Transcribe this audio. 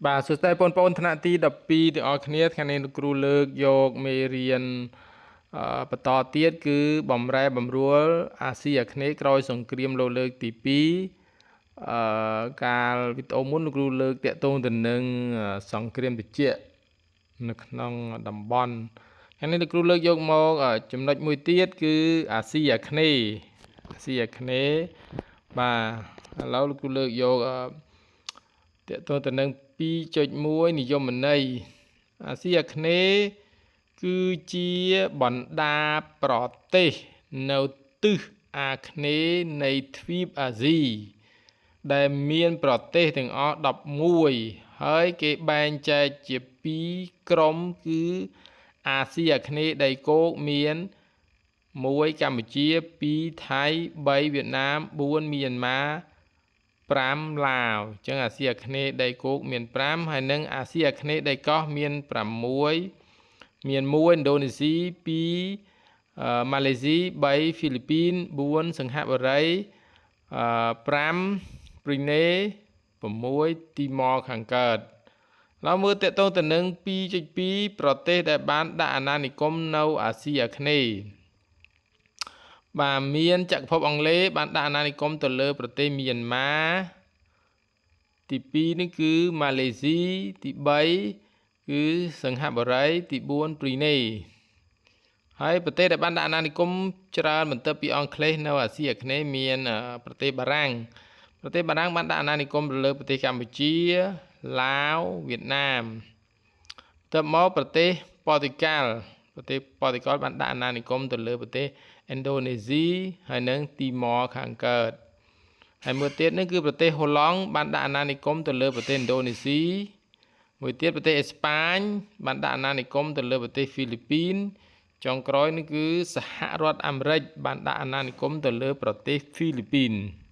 បាទសួស្តីបងប្អូនថ្នាក់ទី12ទាំងអស់គ្នាថ្ងៃនេះលោកគ្រូលើកយកមេរៀនបន្តទៀតគឺបំរែបំរួលអាស៊ីអាគ្នេយ៍ក្រោយសង្គ្រាមលោកលើកទី2កាលវីដេអូមុនលោកគ្រូលើកតាក់ទងទៅនឹងសង្គ្រាមត្រជាក់នៅក្នុងតំបន់ថ្ងៃនេះលោកគ្រូលើកយកមកចំណុចមួយទៀតគឺអាស៊ីអាគ្នេយ៍អាស៊ីអាគ្នេយ៍បាទឥឡូវលោកគ្រូលើកយកតកតទៅនឹង 2.1 និយមន័យអាស៊ីអាគ្នេយ៍គឺជាបណ្ដាប្រទេសនៅទិសអាគ្នេយ៍នៃទ្វីបអាស៊ីដែលមានប្រទេសទាំងអស់11ហើយគេបែងចែកជា2ក្រុមគឺអាស៊ីអាគ្នេយ៍ដីគោកមាន1កម្ពុជា2ថៃ3វៀតណាម4មីយ៉ាន់ម៉ា5ឡាវអញ្ចឹងអាស៊ីអាគ្នេយ៍ដីគោកមាន5ហើយនិងអាស៊ីអាគ្នេយ៍ដីកោះមាន6មាន1ឥណ្ឌូនេស៊ី2ម៉ាឡេស៊ី3ហ្វីលីពីន4សិង្ហបុរី5ព្រីណេ6ទីម៉ខាងកើតឡើយមើលតកតងទៅនឹង 2.2 ប្រទេសដែលបានដាក់អាណានិគមនៅអាស៊ីអាគ្នេយ៍បាទមានចក្រភពអង់គ្លេសបានដាក់អាណានិគមទៅលើប្រទេសមីយ៉ាន់ម៉ាទី2នេះគឺម៉ាឡេស៊ីទី3គឺសិង្ហបុរីទី4ព្រីណេហើយប្រទេសដែលបានដាក់អាណានិគមច្រើនបន្ទាប់ពីអង់គ្លេសនៅអាស៊ីអាគ្នេយ៍មានប្រទេសបារាំងប្រទេសបារាំងបានដាក់អាណានិគមទៅលើប្រទេសកម្ពុជាឡាវវៀតណាមទៅមកប្រទេសប៉ូទុយហ្គាល់ប្រទេសប៉ូទុយហ្គាល់បានដាក់អាណានិគមទៅលើប្រទេសឥណ្ឌូនេស៊ីហើយនិងទីម៉ខាងកើតហើយមួយទៀតនេះគឺប្រទេសហូឡង់បានដាក់អាណានិគមទៅលើប្រទេសឥណ្ឌូនេស៊ីមួយទៀតប្រទេសអេស្ប៉ាញបានដាក់អាណានិគមទៅលើប្រទេសហ្វីលីពីនចុងក្រោយនេះគឺសហរដ្ឋអាមេរិកបានដាក់អាណានិគមទៅលើប្រទេសហ្វីលីពីន។